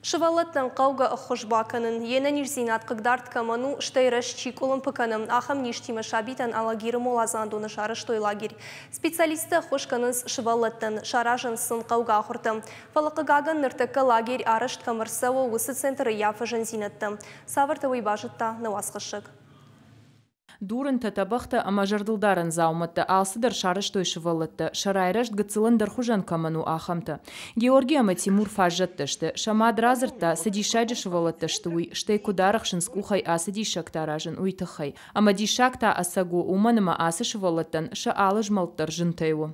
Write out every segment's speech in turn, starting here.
Сывӕллӕттӕн хъӕугӕ ӕххуыс бакӕнын, йе нӕниздзинад хъыгдард кӕмӕн у, стӕй рӕзт чи къуылымпы кӕны, ахӕм низтимӕ сабитӕн Алагиры моладзандоны сарӕзтой лагерь. Специалисттӕ ӕххуыс кӕнынц сывӕллӕттӕн, саразынц сын хъӕугӕ ахуыртӕ. Фӕлӕ, хъыгагӕн, ныртӕккӕ лагерь арӕзт кӕм ӕрцӕуы, уыцы центры ӕййафы зындзинӕдтӕ. Цавӕртӕ, уый базыдта нӕ уацхӕссӕг. Дурынтӕ, тӕбӕгътӕ ӕмӕ зӕрдылдарӕн дзаумӕттӕ алцыдӕр сарӕзтой сывӕллӕттӕ, сӕ райрӕзт гыццыл ӕндӕрхуызӕн кӕмӕн у, ахӕмтӕ. Георги ӕмӕ Тимур фаззӕттӕ сты. Сӕ мад радзырдта, цы диссаджы сывӕллӕттӕ сты, уый, стӕй куыд арӕхсынц къухӕй ацы диссӕгтӕ аразын, уый тыххӕй. Ӕмӕ диссаг та ӕцӕг у, уымӕн ӕмӕ ацы сывӕллӕттӕн сӕ алы змӕлд дӕр зынтӕй у.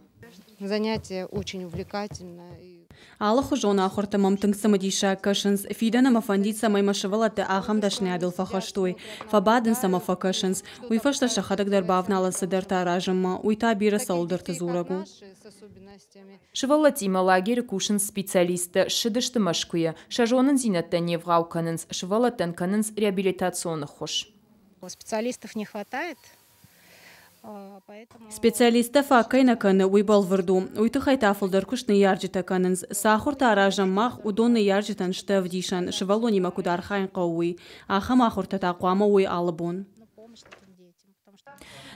Занятие очень увлекательное. Алыхуызон ахуыртӕ мӕм тынг цымыдисаг кӕсынц. Фидӕны мӕ фӕндид, цӕмӕй мӕ сывӕллӕттӕ ахӕм дӕсныйадыл фӕхӕст уой. Фӕбадынц ӕмӕ фӕкӕсынц. Уый фӕстӕ сӕхӕдӕг дӕр бавналынц цыдӕртӕ аразынмӕ. Уый та бирӕ цӕуылдӕрты дзурӕг у. Сывӕллӕттимӕ лагеры кусынц специалисттӕ, ссыдысты Мӕскуыйӕ. Сӕ зонындзинӕдтӕ не вгъау кӕнынц, сывӕллӕттӕн кӕнынц реабилитацион ӕххуыс. Специалистов не хватает. Специалисттӕ фаг кӕй нӕ кӕны, уый бӕлвырд у. Уый тыххӕй та фылдӕр куыст ныййарджытӕ кӕнынц. Цы ахуыртӕ аразӕм мах, уыдон ныййарджытӕн сты ӕвдисӕн, сывӕллонимӕ куыд архайын хъӕуы, уый. Ахӕм ахуыртӕ та хъуамӕ уой алы бон.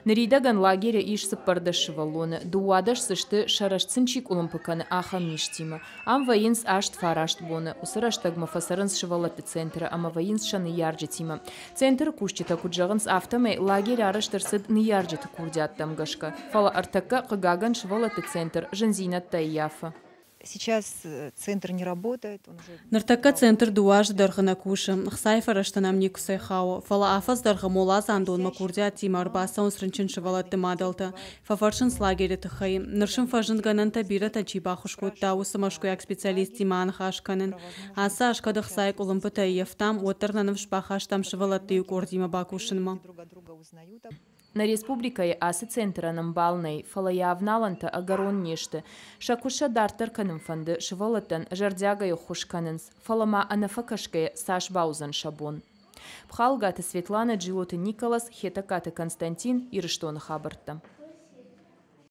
Ныридӕгӕн лагеры ис 14 сывӕллоны, 12 дзы сты, сӕ рӕзт сын чи къуылымпы кӕны, ахӕм низтимӕ. Ам вӕййынц 8-9 боны. Уыцы рӕстӕгмӕ фӕцӕрынц сывӕллӕтты центры ӕмӕ вӕййынц сӕ ныййарджытимӕ. Центры кусджытӕ куыд зӕгъынц, афтӕмӕй лагерь арӕзт ӕрцыд ныййарджыты курдиаттӕм гӕсгӕ. Фӕлӕ ӕртӕккӕ, хъыгагӕн, сывӕллӕтты центр зындзинӕдтӕ ӕййафы. Сейчас центр не работает. Он уже Ныртӕккӕ центр 2 азы дӕргъы нӕ кусы, хцайы фӕрӕзтӕ нӕм никуыцӕй хауы, фӕлӕ афӕдз дӕргъы моладзандонмӕ курдиаттимӕ ӕрбацӕуынц рынчын сывӕллӕтты мадӕлтӕ, фӕфӕрсынц лагеры тыххӕй. Ныр сын фӕзынд гӕнӕнтӕ, бирӕтӕн чи баххуыс кодта, уыцы мӕскуыйаг специалисттимӕ аныхас кӕнын. Ацы аз кӕд ӕхцайы къуылымпытӕ ӕййӕфтам, уӕддӕр нӕ ныфс бахастам сывӕллӕтты иу къордимӕ бакусынмӕ. Друг от друга узнают. Нӕ республикӕйы ацы центрӕн ӕмбал нӕй, фӕлӕ йӕ авналӕнтӕ ӕгӕрон не сты. Сӕ куыст сӕ дарддӕр кӕнын фӕнды, сывӕллӕттӕн зӕрдиагӕй ӕххуыс кӕнынц, фӕлӕ ма ӕнӕфӕкӕсгӕйӕ цас бауыдзӕн сӕ бон. Пхалгаты Светлана, Джиоты Николас, Хетӕгкаты Константин, Ирыстоны хабӕрттӕ.